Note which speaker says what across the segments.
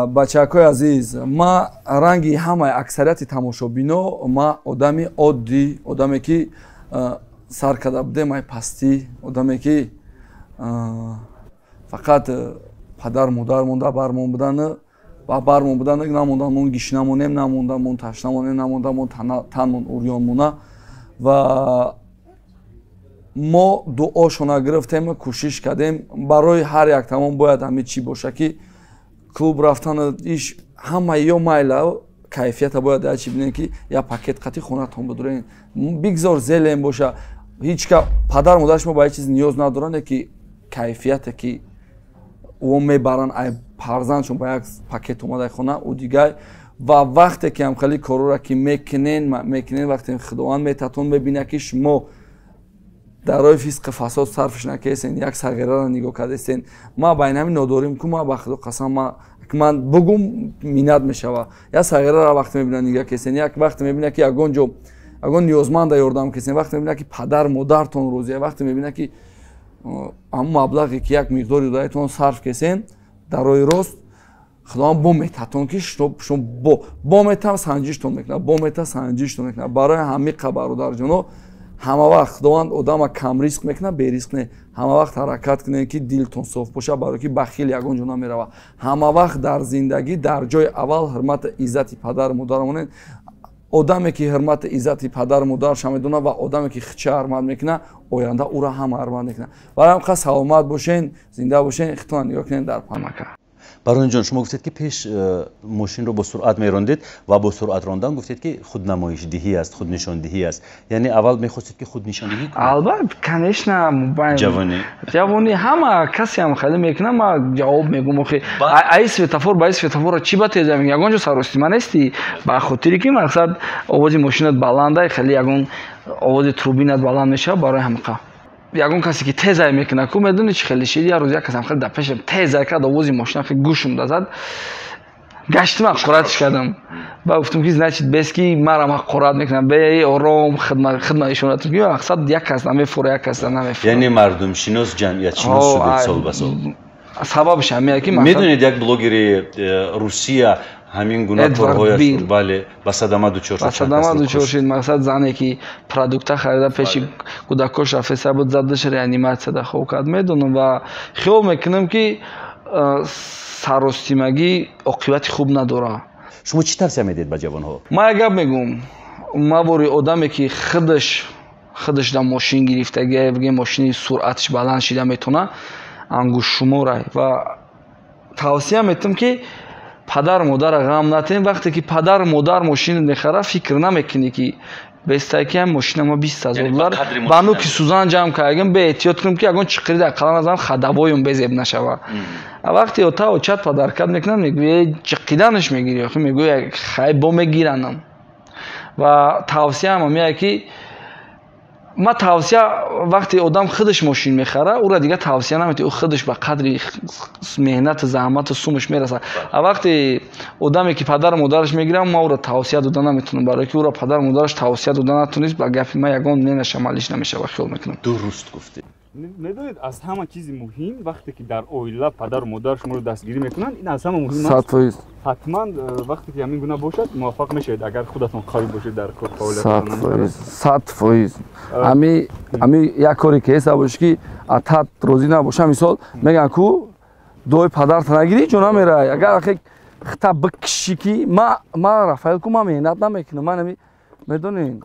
Speaker 1: Бачакҳои азиз, ма ранги ҳамаи аксарияти тамошобино, ма одами оддӣ, одаме ки сар карда будем ай пастӣ, одаме ки фақат падар модар монда бармон будан ва бармон будан, намондамон гишна монем, намондамон ташна монем, намондамон танмон урён мона. Ва мо дуошона гирифтем, кӯшиш кардем. Барои ҳар як тамом бояд ҳамин чӣ боша ки клуб рафтан иш ҳама ё майла кайфията бояд я чӣ бинем ки я пакет қати хонатон бидурен, бигзор зелен боша. Ҳеҷ ка падар модар шумо ба ҳеҷ чиз ниёз надоранд, ки кайфияте ки ӯ мебаранд ай фарзандшон ба як пакет омадаи хона ӯ дигар. Ва вақте ки ҳамхели корора ки мекунен, вақте Худованд метатон мебинад ки шумо дар роҳи фисқи фасод сарфш накесен, як сағираро нигоҳ кардесен. Ма ба ин ҳамин нодорим ку, ма ба Худо қасам, ма ман бугум минат мешава. Як сағираро вақте мебинад нигоҳ кесен, як вақте мебинад ки ягон ҷо ягон ниёзманда ёрдам кесен, вақте мебинад ки падар модартон розия, вақте мебинад ки ҳамон маблағе ки як миқдори додаитон сарф кесен дар роҳи рост, Худованд бо метатон ки шумо бо метам санҷиштон мекунад, бо мета санҷиштон мекунад. Барои ҳамиқа, бародарҷоно, ҳама вақт Худованд одама камризқ мекунад, беризқ не. Ҳама вақт ҳаракат кунед ки дилтон соф бошад, барое ки бахил ягон ҷо намерава. Ҳама вақт дар зиндагӣ дар ҷои аввал ҳурмату иззати падару модар монед. Одаме ки ҳурмату иззати падару модарша медонад ва одаме ки хича ҳурмат мекунад, оянда ӯро ҳама ҳурмат мекунад. Барои ҳам саломат бошен, зинда бошен, хитона нигоҳ кунед дар панака.
Speaker 2: Баронҷон, шумо гуфтед ки пеш мошинро бо суръат мерондед ва бо суръат рондан гуфтед ки худнамоишдиҳӣ аст, худнишондиҳӣ аст. Яъне аввал мехостед ки худнишондиҳӣ кунед?
Speaker 3: Албатта, конечно,
Speaker 2: ҷавонӣ.
Speaker 3: Ҷавонӣ ҳама касе ҳам хеле мекунад, ман ҷавоб мегӯм, охи ай светофор ба ай светофорро чӣ ба теза мегӯ? Ягон ҷо саростима нестӣ, ба хотире ки мақсад овози мошинат баланда, хеле ягон овози трубинат баланд мешавад, барои ҳамқа. Ягон касе ки тезай мекунад ку, медонӣ чӣ хеле шид, як рӯз як касам хеле дар пешам тезай кард, овози мошина хеле гӯшум дазад, гаштим ҳақоратш кардам. Ба гуфтам ки значит бес ки марам ҳақорат мекунам, бе ором хидмат ишоратам ки мақсад як кас намефура, як кас намефура.
Speaker 2: Яъне мардумшинос, ҷамъиятшинос шудед сол ба сол.
Speaker 3: Сабабш ҳамия ки
Speaker 2: медонед як блогери Русия ҳамин гуна корҳояш, бале, ба садама дучор шуд.
Speaker 3: Ба садама дучор шуд. Мақсад зане ки продукта харида пеши кӯдакош рафтеса буд, задаш реаниматсияда хоб кард. Медонам ва хиёл мекунам ки саростимагӣ оқибати хуб надорад.
Speaker 2: Шумо чӣ тавсия медиҳед ба ҷавонҳо?
Speaker 3: Ман як гап мегӯм, ман бори одаме ки худаш дар мошин гирифтагӣ, бигем мошини суръаташ баланд шида метавонад, ангуштшуморай. Ва тавсия метам ки падар модарро ғам натем. Вақте ки падар модар мошин мехарад, фикр намекунӣ ки бестай ки мошина ма 20 000 доллар ба нуки сӯзан ҷамъ кардагим, беэҳтиёт кунем ки ягон чиқири дар қалам назанам, хадавоюм безеб нашава. Вақте ота очат падаркат мекунад, мегӯяй чиқиданаш мегирӣ, охи мегӯяй хай бо мегиранам. Ва тавсияам ҳамияе ки ма тавсия, вақте одам худаш мошин мехара, ӯра дигар тавсия наметавӣ, ӯ худаш ба қадри меҳнату заҳмату сумаш мерасад. А вақте одаме ки падару модараш мегирад, ма ӯро тавсия дода наметавонам, барое ки ӯро падару модараш тавсия дода натавонист, ба гапи ма ягон менаша малиш намешава, хиёл мекунам.
Speaker 2: Дуруст гуфтед.
Speaker 4: Медонед, аз ҳама чизи муҳим вақте ки дар оила падару модар шуморо дастгирӣ мекунанд, ин аз ҳама муҳим аст.
Speaker 1: 100%.
Speaker 4: Ҳатман вақте ки ҳамин гуна бошад, муваффақ мешавед, агар худатон қавӣ бошед дар кор, фаъолиятатон.
Speaker 1: 100%, 100%. Ами як коре ки ҳеса бошӣ ки атат розӣ набоша, мисол мегӯянд ку дуои падарта нагирӣ, ҷо намерай. Агар ахе хита бикшӣ ки ма Рафаэл ку, ма меҳнат намекунам, ман ами медонед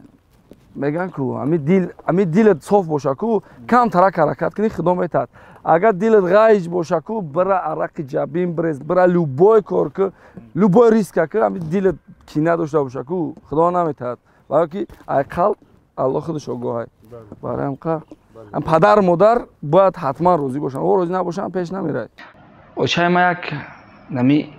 Speaker 1: мегӯянд ку ами дил, ами дилат соф боша ку, камтарак ҳаракат кунӣ, Худо метаҳад. Агар дилат ғайҷ боша ку, бира арақи ҷабин бирез, бира любой кор ку, любой риска ку, ами дилат кина дошта боша ку, Худо наметаҳад. Барое ки ай қалб Аллоҳ худаш огоҳай. Барои ҳамқа падару модар бояд ҳатман розӣ бошанд. О розӣ набошанд, пеш намерай.
Speaker 3: Очаи ма як нами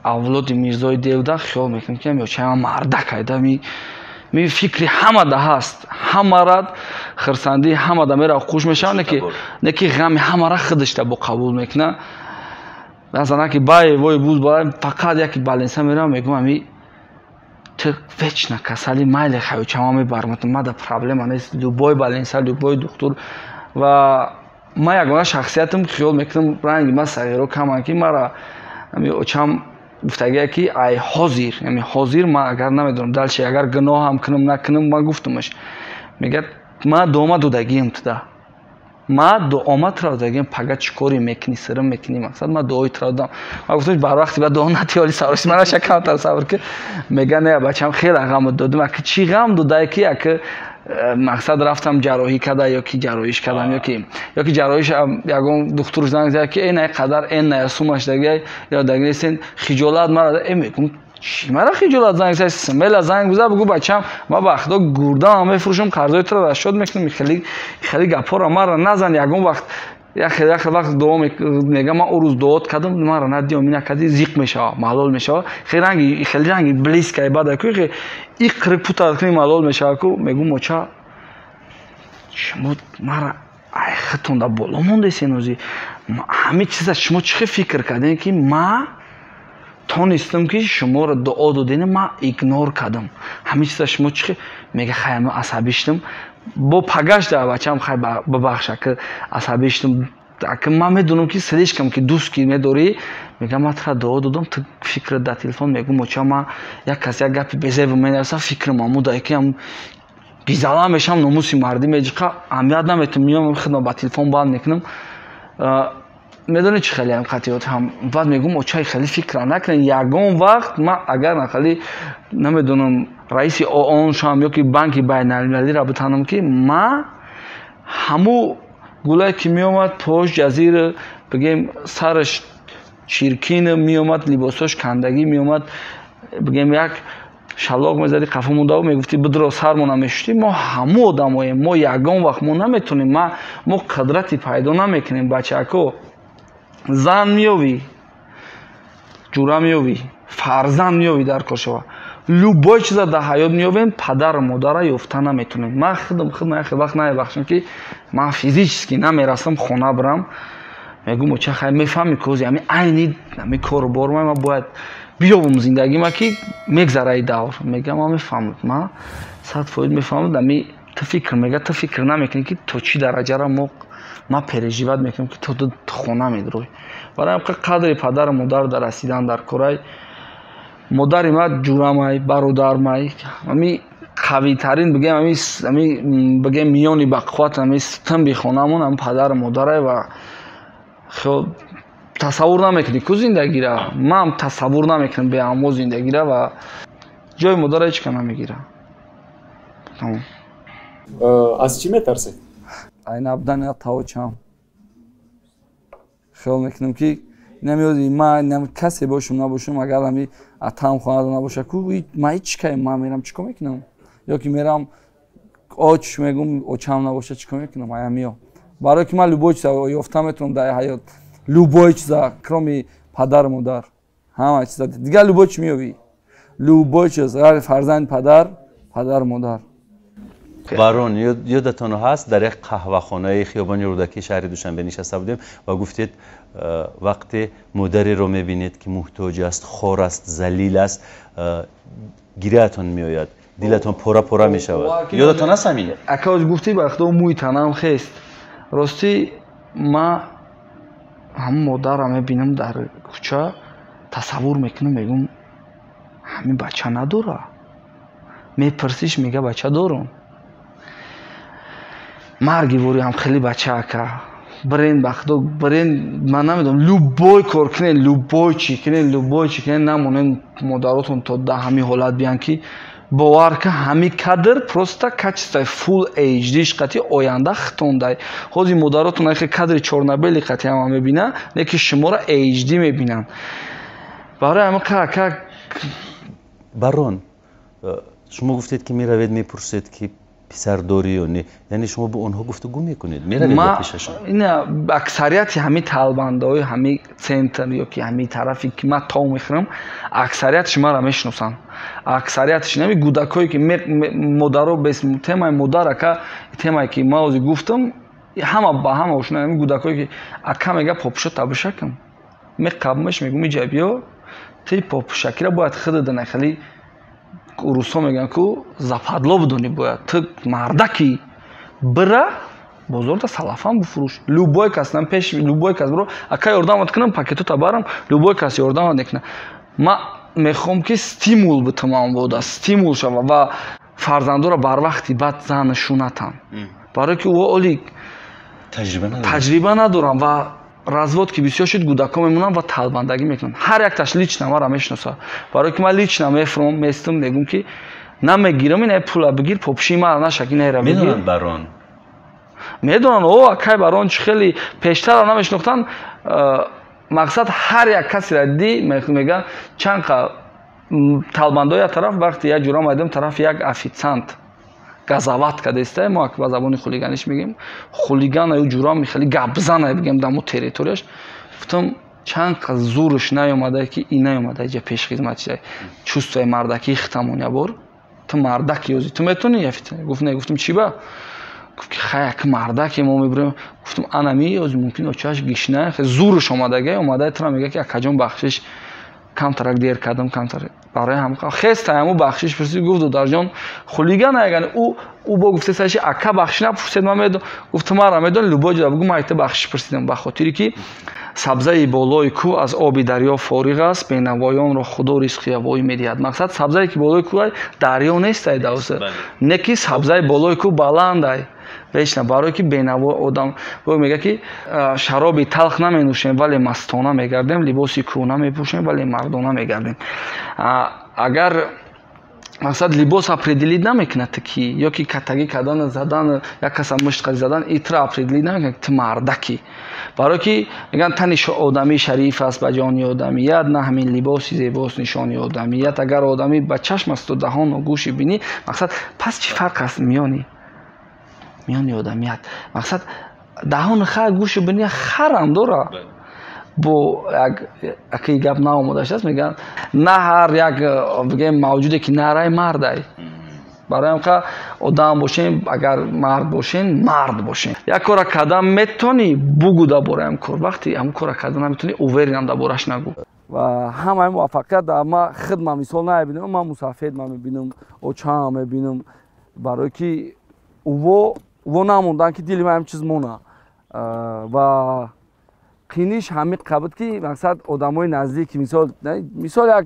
Speaker 3: авлоди Мирзои Девда, хиёл мекунам ки очаи ма мардак айда, ми фикри ҳамада ҳаст, ҳамара хирсандии ҳамада мера хуш мешавад, не ки ғами ҳамара худашда бо қабул мекунад. Назана ки бай вой буз бай, фақат яки баленса меравам, мегӯм ами ту вечно касали, майли хаючама мебарматам, мада проблема нест, любой баленса, любой духтур. Ва ман ягона шахсиятам, хиёл мекунам ранги ман сағиро каманд ки мара ами очам. Гуфтагия ки ай ҳозир, яъне ҳозир ман агар намедонам дальше агар гуноҳам кунам накунам, ман гуфтамаш. Мегӯяд ман дуома додагиам туда. Ман дуома тура додагиам, пага чӣ корӣ мекунӣ, сирм мекунӣ, мақсад ман дуои тура додам. Ман гуфтам бар вақти ба дуо натӣ, ҳоли савоси ман наша камтар сабр ки. Мегӯяд не бачам хеле ғам додам, аки чӣ ғам додае ки аки мақсад рафтам ҷарроҳӣ карда ё ки ҷарроҳиш кардам ё ки ҷарроҳиш ягон духтур занг зад ки эн қадар эн ная сумаш дагай ё дагнесен хиҷолат мара мегум чӣ мара хиҷолат занг зад смела занг биза бугу бачам ма ба худо гурдаам мефурӯшам қарзои туро расчёт мекунам хеле хеле гапҳоро мара назан ягон вақт як вақт дуо мегам ман ӯ рӯз дуот кардам мара надиём ина кади зиқ мешава малол мешава хеле ранги хеле ранги близкай бада ку иқри пута кунӣ малол мешава ку мегум оча шумо мара ай хитонда боло мондесен ози ҳамин чиза шумо чӣ хел фикр кардем ки ма тонистам ки шуморо дуо додем ма игнор кардам ҳамин чиза шумо чӣ хел мега хай ма асабӣ шудам бо пагаш да бачам хай бибахш аки асабӣ шудам аки ман медонам ки слишком ки дӯст ки медорӣ мегам ман тура дуо додам ту фикрат дар телефон мегум оча ма як кас як гапи безеб менависам фикрам амуда ки ам гизала мешам номуси мардӣ меҷиқа аҳамият наметум меём хидма ба телефон банд мекунам медонӣ чӣ хеле қатъиёт ҳам баъд мегум очаи хеле фикра накунед ягон вақт ман агар нахали намедонам раиси ООН шавам ё ки банки байналмилалиро битанам ки ма ҳаму гулае ки меомад пош ҷазир бигем сараш чиркин меомад либосош кандагӣ меомад бигем як шалоқ мезадӣ қафо монда мегуфтӣ бидро сармона мешуштӣ мо ҳаму одамоем мо ягон вақт мо наметонем мо қудрати пайдо намекунем бачако зан меёвӣ ҷура меёвӣ фарзанд меёвӣ дар кор шава любой чиза дар ҳаёт меёвем падару модара ёфта наметонем ман худам худам як вақт намебахшам ки ман физически намерасам хона бирам мегум оча хай мефаҳми ки ози ами айни ами кору бор ман бояд биёбум зиндагима ки мегзара и давр мегам ман мефаҳмам ман 100% мефаҳмам ами ту фикр мега ту фикр намекунӣ ки то чӣ дараҷара мо ман переживать мекунам ки то хона медурой барои ҳам қадри падару модар дар расидан дар корай модари ман ҷурамай бародармай ами қавитарин бигем ами бигем миёни бақувват ами стимби хонамон ами падару модарай ва тасаввур намекунӣ ку зиндагира ман тасаввур намекунам беаммо зиндагира ва ҷои модара ҳеч ка намегира. Тамом.
Speaker 4: Аз чӣ метарсед?
Speaker 1: Ай набудани тавочам хиёл мекунам ки намеёди ман касе бошум набошум агар ами атам хонада набоша ку ман ҳеч кай ман мерам чӣ кор мекунам ё ки мерам оч мегум очам набоша чӣ кор мекунам аямиё барое ки ман любой чиза ёфта метавонам дар ҳаёт любой чиза кроме падару модар ҳама чиза дигар любой чи меёвӣ любой чиз ғайри фарзанди падар падару модар.
Speaker 2: Барон ёдатон ҳаст дар як қаҳвахонаи хиёбони Рӯдакии шаҳри Душанбе нишаста будем ва гуфтед вақте модареро мебинед ки муҳтоҷ аст хор аст залил аст гиряатон меояд дилатон пора пора мешавад ёдатон аст ҳамин?
Speaker 3: Ака оз гуфтӣ ба худо мӯи танам хест ростӣ ма ҳамун модарро мебинам дар кӯча тасаввур мекунам мегӯм ҳамин бача надора мепурсиш мега бача дорум марги вори ҳам хеле бача ака бирен ба худо бирен ман намедонам любой кор кунен любой чӣ кунен любой чӣ кунен намонен модаротон то да ҳамин ҳолат биян ки бовар ка ҳами кадр просто качествои full HD қати оянда хитондай ҳозир модаротон ахе кадри чёрно-белый қати ҳама мебина не ки шуморо HD мебинанд барои ҳама ка
Speaker 2: Барон шумо гуфтед ки меравед мепурсед ки писар дорӣ ё не яъне шумо бо онҳо гуфтугӯ мекунед меравед ба пешашон?
Speaker 3: Ина аксарияти ҳамин талбандаҳои ҳамин центр ё ки ҳамин тарафе ки ман тов мехӯрам аксариятш маро мешиносанд аксариятш нами гудакое ки модаро бес темаи модар ака темае ки ман ҳозир гуфтам ҳама ба ҳама ошно ҳамин гудакое ки ака мега попуша табушакам меқабмаш мегум иҷа биё ти попушакира бояд худат хеле русҳо мегӯянд ку западло бидонӣ бояд ту мардаки бира бозорда салафан бифурӯш любой кас нам пеш любой кас биро ака ёрдамат кунам пакетота барам любой кас ёрдамат мекунад. Ман мехоҳам, ки стимул битамам бода, стимул шава ва фарзандоро барвақти баъд занашу натан, барое ки ӯ оли таҷриба надорам ва развод ки бисёр шуд, кӯдакҳо мемонанд ва талбандагӣ мекунанд. Ҳар якташ лично маро мешиноса, барое ки ман лично мефуром, местум, мегӯм, ки намегирам, ина пула бигир, попши мара нашак, инайра бигир.
Speaker 2: Медонанд барон?
Speaker 3: Медонанд. О, акай барон чӣ хеле пештарро намешинохтанд. Мақсад, ҳар як касеро дидӣ, мегӯянд, чанд қа талбандои як тараф. Вақте як ҷура майдам, тарафи як офитсант газават кардааста, мо ба забони хулиганиш мегӯем хулиган, аю ҷурам хеле гапзана, бигем, дамо территорияш. Гуфтам, чанд қа зурш наёмада, ки ин наёмада иҷа пешхизмат чида, чувствои мардакии хитамон. Ябор ту мардак ёзи, ту метавонӣ офитсант? Гуфт, не. Гуфтам, чӣ ба? Гуфт, ки хай, як мардаке мо мебурем. Гуфтам, анами ёзи мумкин очааш гишна, зурш омадага, омада тура мега, ки акаҷон, бахшиш, камтарак дер кардам, камтар барои ҳам хеста ҳаму бахшиш пурсид. Гуфт, додарҷон, хулиган яган ӯ бо гуфтесаши, ака, бахшиш напурсед, ман медон. Гуфт, мара медон, любой ҷо бугу, ман айта бахшиш пурсидам, ба хотире ки сабзаи болои кӯҳ аз оби дарё фориғ аст, бенавоёнро Худо ризқи ҳавоӣ медиҳад. Мақсад, сабзае ки болои кӯҳ, дарё нестай, давса не, ки сабзаи болои кӯҳ баландай вечно, барое ки бенаво одам мега, ки шароби талх наменӯшем, вале мастона мегардем, либоси кӯҳна мепӯшем, вале мардона мегардем. Агар мақсад, либос определить намекунад ту ки, ё ки катагӣ кардан, задан, як каса мушт задан, итра определить намекунад ту мардакӣ, барое ки мегӯянд, тани одамӣ шариф аст ба ҷони одамият, на ҳамин либоси зебост нишони одамият. Агар одамӣ ба чашм асту даҳону гӯши бинӣ, мақсад, пас чӣ фарқ аст миёни одамият? Мақсад, даҳони хар, гӯши бинӣ, харам дора. Бо як гап наомода шудааст, мегӯянд, на ҳар як, бигем, мавҷуде ки нарай, мардай. Барои ҳамқа одам бошем, агар мард бошем, мард бошем. Як кора кардан метавонӣ, бугӯ дар бораи ҳам кор. Вақте ҳамн кора кардан наметавонӣ, уверен ам дар бораш нагӯ.
Speaker 1: Ва ҳамаи муваффақият дар ма худ ма мисол намебинам, ман мусафед ма мебинам, очаам мебинам, барое ки уво намонданд, ки дили ман ҳам чиз мона. Ва қиниш ҳамин қабуд, ки мақсад, одамои наздики, мисол, як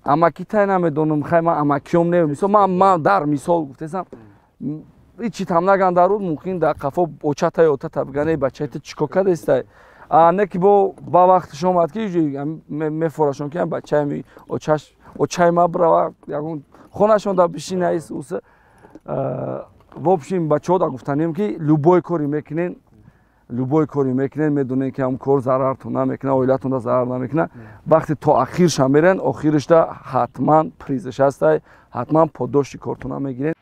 Speaker 1: амаки тай намедонам, хай, ман амакиём не, мисол, ман дар мисол гуфтесам, ҳичи там наган, дар руд мумкин дар қафо очата ё отата биган, эй бачаи, ту чӣ кор кардестай? Не, ки бо ба вақташ омад, ки мефорашон, ки бачаи очаш, очаи ма бирава ягон хонашон да бишина уса. В общем, бачаҳо да гуфтанем, ки любой кори мекунен, любой кори мекунен, медонен, ки ҳам кор зарартон намекунад, оилатонда зарар намекунад. Вақте то ахирша мерен, охиришда ҳатман призш ҳастай, ҳатман подошти кортона мегирен.